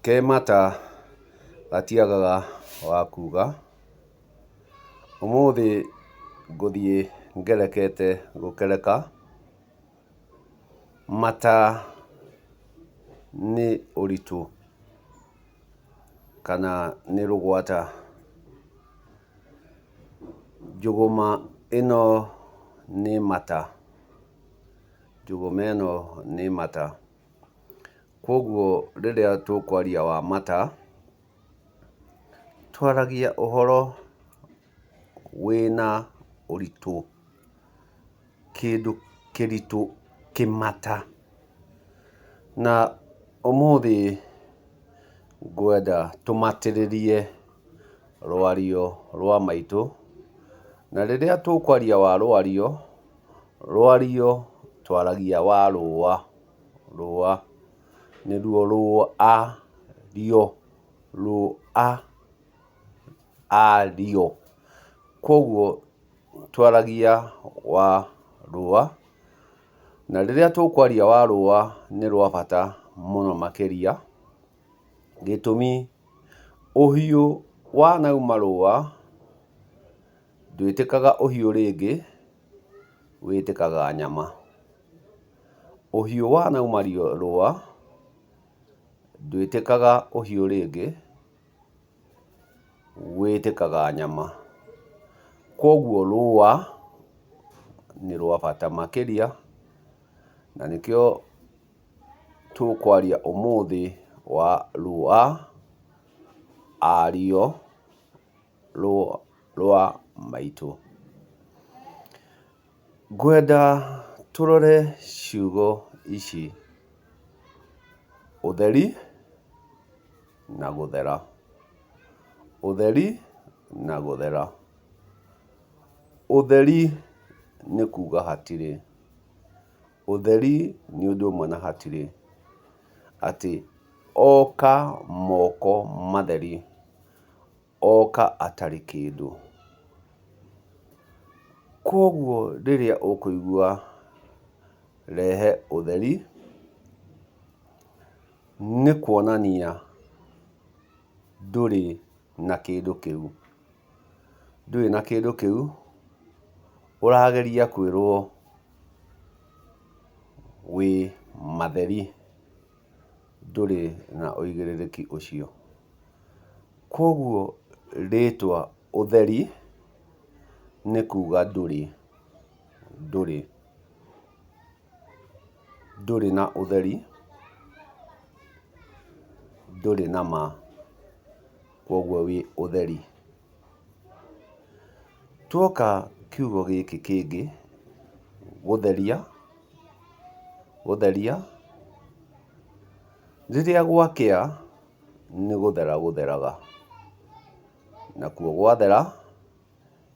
Ke mata gatiagaga wa kuga. Ũmũthĩ ngũthiĩ ngerekete gũkereka. Mata nĩ ũritũ kana nĩ rũgwata. Njũgũma ĩno nĩ mata, njũgũma ĩno nĩ mata. Koguo rĩrĩa tũkwaria wa mata, twaragia ũhoro wĩna ũritũ, kĩndũ kĩritũ kĩmata. Na ũmũthĩ ngwenda tũmatĩrĩrie rwario rwa maitũ, na rĩrĩa tũkwaria wa rwario, rwario twaragia wa rũa, rũa nĩruo rũa-rio, rũa a-rio. Koguo twaragia wa rũa, na rĩrĩa tũkwaria wa rũa nĩ rwa bata mũno makĩria. Gĩtũmi, ũhiũ wanauma rũa ndwĩtĩkaga ũhiũ rĩngĩ, wĩtĩkaga nyama. Ũhiũ wanauma rũa ndwĩtĩkaga ũhiũ rĩngĩ, wĩtĩkaga nyama. Koguo rũa nĩ rwa bata makĩria, na nĩkĩo tũkwaria ũmũthĩ wa rũa ario rwa maitũ. Ngwenda tũrore ciugo ici, ũtheri na gũthera, ũtheri na gũthera. Ũtheri nĩ kuga hatirĩ, ũtheri nĩ ũndũ ũmwe na hatirĩ, atĩ oka moko matheri, oka atarĩ kĩndũ. Koguo rĩrĩa ũkũigua rehe ũtheri, nĩ kuonania ndũrĩ na kĩndũ kĩu, ndũrĩ na kĩndũ kĩu, ũrageria kwĩrwo wĩ matheri, ndũrĩ na ũigĩrĩrĩki ũcio. Koguo rĩtwa ũtheri nĩ kuga ndũrĩ, ndũrĩ, ndũrĩ na ũtheri, ndũrĩ na ma, koguo wĩ ũtheri. Tuoka kiugo gĩkĩ kĩngĩ, gũtheria, gũtheria, rĩrĩa gwakĩa nĩ gũthera gũtheraga, nakuo gwathera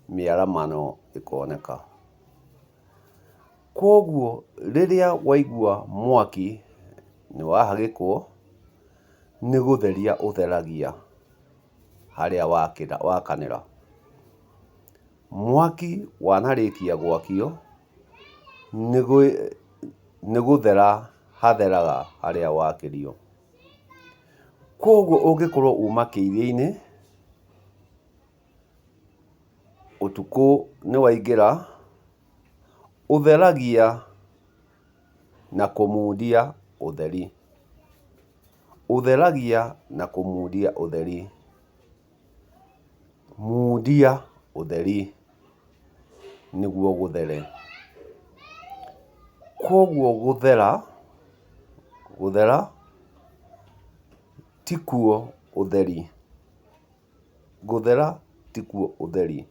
mĩaramano ĩkoneka. Koguo rĩrĩa waigua mwaki nĩ wahagĩkwo, nĩ gũtheria ũtheragia harĩa wakanĩra. Mwaki wanarĩkia gwakio, nĩ gũthera hatheraga harĩa wakĩrio. Koguo ũngĩkorwo uma kĩiria-inĩ, ũtukũ nĩwaingĩra, ũtheragia na kũmundia ũtheri, ũtheragia na kũmundia ũtheri, mundia ũtheri nĩguo gũthere. Koguo gũthera, gũthera tikuo ũtheri, gũthera tikuo ũtheri.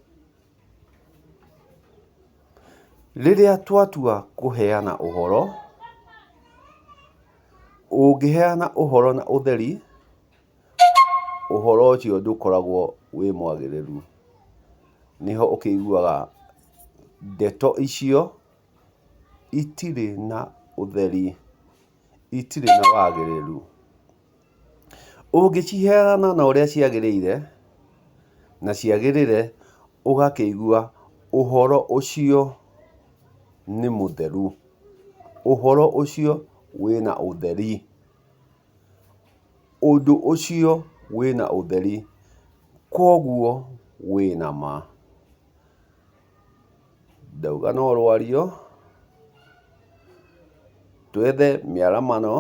Rĩrĩa twatua kũheana ũhoro, ũngĩheana ũhoro na ũtheri, ũhoro ũcio ndũkoragwo wĩ mwagĩrĩru. Nĩho ũkĩiguaga ndeto icio itirĩ na ũtheri, itirĩ na wagĩrĩru. Ũngĩciheana na ũrĩa ciagĩrĩire, na ciagĩrĩre, ũgakĩigua ũhoro ũcio nĩ mũtheru, ũhoro ũcio wĩna ũtheri. Ũndũ ũcio wĩna ũtheri, koguo wĩna ma. Ndauga no rwario, twethe mĩaramano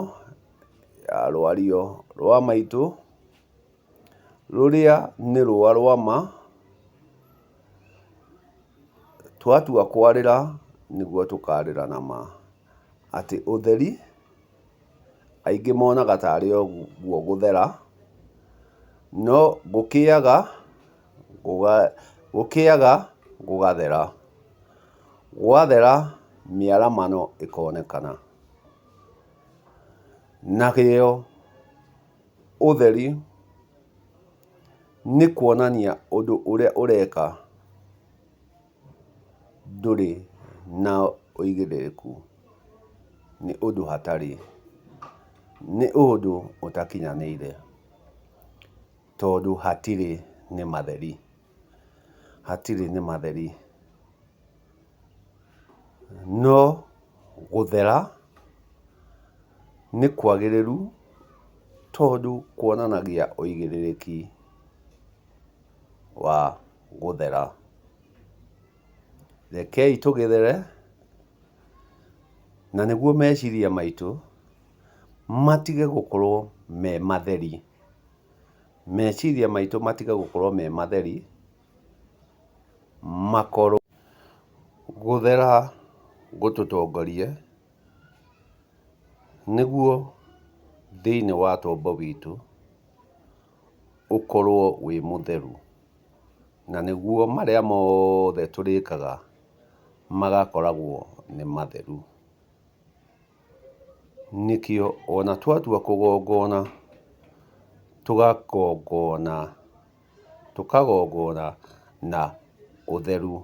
ya rwario rwa maitũ, rũrĩa nĩ rũa rwa ma, twatua kwarĩra nĩguo tũkarĩra na ma. Atĩ ũtheri aingĩ monaga tarĩ oũguo gũthera, no gũkĩaga gũkĩaga gũgathera, gwathera mĩaramano ĩkonekana. Narĩo ũtheri nĩ kuonania ũndũ ũrĩa ũreka ndũrĩ na ũigĩrĩrĩku, nĩ ũndũ hatarĩ, nĩ ũndũ ũtakinyanĩire, tondũ hatirĩ nĩ matheri, hatirĩ nĩ matheri. No gũthera nĩ kwagĩrĩru tondũ kuonanagia ũigĩrĩrĩki wa gũthera. Rekei tũgĩthere na nĩguo meciria maitũ matige gũkorwo me matheri, meciria maitũ matige gũkorwo me matheri, makorwo gũthera gũtũtongorie nĩguo thĩiniĩ wa tombo witũ ũkorwo wĩ mũtheru, na nĩguo marĩa mothe tũrĩkaga magakoragwo nĩ matheru. Nĩkĩo ona twatua kũgongona, tũgagongona tũkagongona na ũtheru,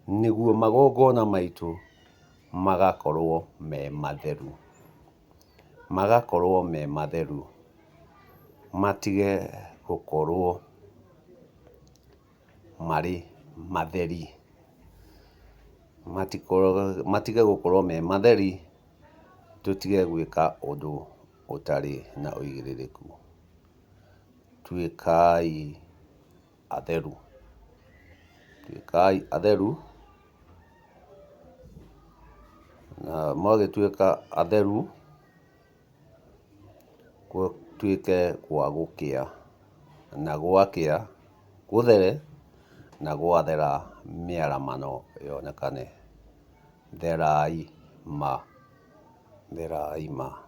nĩguo magongona maitũ magakorwo me matheru, magakorwo me matheru, matige gũkorwo marĩ matheri, matige gũkorwo me matheri, tũtige gwĩka ũndũ ũtarĩ na ũigĩrĩrĩku. Tuĩkai atheru, tuĩkai atheru, na mwagĩtuĩka atheru, gũtuĩke gwa gũkĩa, na gwakĩa gũthere, na gwathera mĩaramano yonekane. Therai ma, therai ma.